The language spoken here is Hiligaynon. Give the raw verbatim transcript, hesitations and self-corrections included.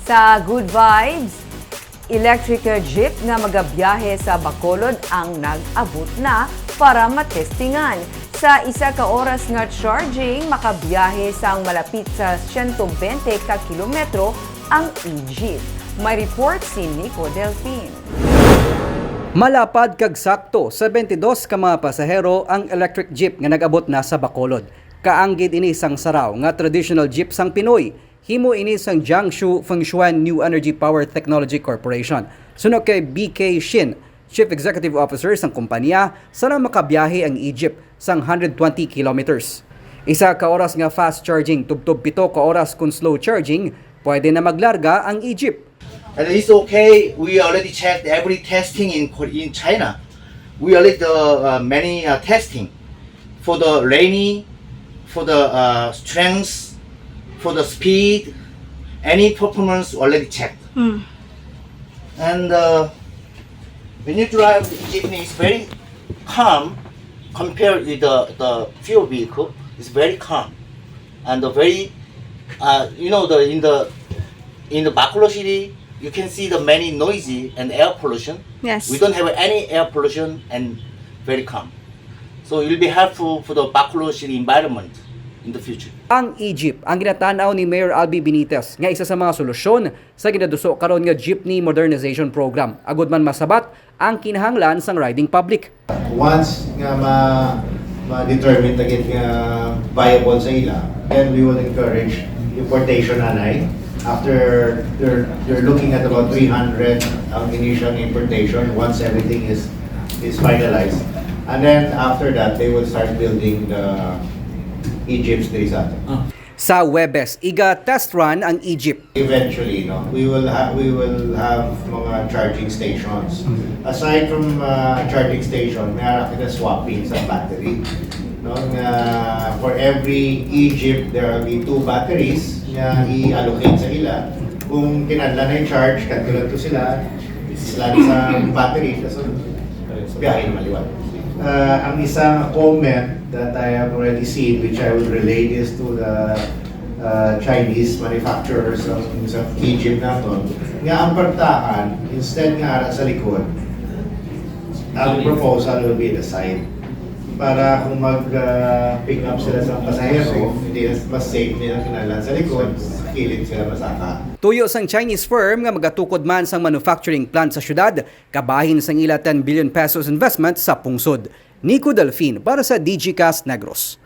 Sa Good Vibes, electric jeep nga magabiyahe sa Bacolod ang nag-abot na para matestingan. Sa isa ka oras nga charging, makabiyahe sang malapit sa siyento bente ka kilometro ang e-jeep. May report si Nico Delfin. Malapad kag sakto, seventy-dos ka mga pasahero ang electric jeep nga nag-abot na sa Bacolod. Kaanggid ini sang saraw nga traditional jeep sang Pinoy. Himo ini sang Jiangsu Fengshuan New Energy Power Technology Corporation. Suno kay B K Shin, Chief Executive Officer sang kumpanya, saraw makabiyahe ang e-jeep sang hundred twenty kilometers. Isa ka oras nga fast charging tubtob pito ka oras kon slow charging, pwede na maglarga ang e-jeep. And it's okay. We already checked every testing in Ko- in China. We already do uh, many uh, testing for the rainy, for the uh, strength, for the speed, any performance already checked. And uh, when you drive the jeepney, it's very calm compared with the, the fuel vehicle. It's very calm and the very, uh, you know, the in the in the Bacolod city, you can see the many noisy and air pollution. Yes. We don't have any air pollution and very calm. So it will be helpful for the Bacolod city environment in the future. Ang e-jeep ang ginatanaw ni Mayor Albee Benitez nga isa sa mga solusyon sa ginaduso karon nga jeepney modernization program, agud man masabat ang kinahanglan sang riding public. Once nga ma ma-determine ta gid nga viable sa ila, then we will encourage importation anay. After they're, they're looking at about three hundred ang initial importation once everything is is finalized. And then after that, they will start building the e-jeeps diri sa atin. Sa Huwebes, iga-test run ang e-jeep. Eventually, no, we will have we will have mga charging stations. Aside from uh, charging station, may ara kita swapping sa battery. No, nga for every e-jeep, there will be two batteries nga i-allocate sa ila. Kung kinahanglan na i-charge, kadto lang to sila, sila sa battery, so biyahe naman liwat. Uh, ang isa nga comment that I have already seen, which I will relay this to the uh, Chinese manufacturers of, of e-jeep naton, nga ang partahan, instead nga ara sa likod, ang proposal will be the side. Para kung mag-pick up sila sa pasahero, hindi mas safe nila kinahanglan sa likod, sa kilid sila masaka. Tuyo sang Chinese firm nga magatukod man sang manufacturing plant sa syudad, kabahin sang ila ten billion pesos investment sa pungsod. Nico Delfin para sa Digicast Negros.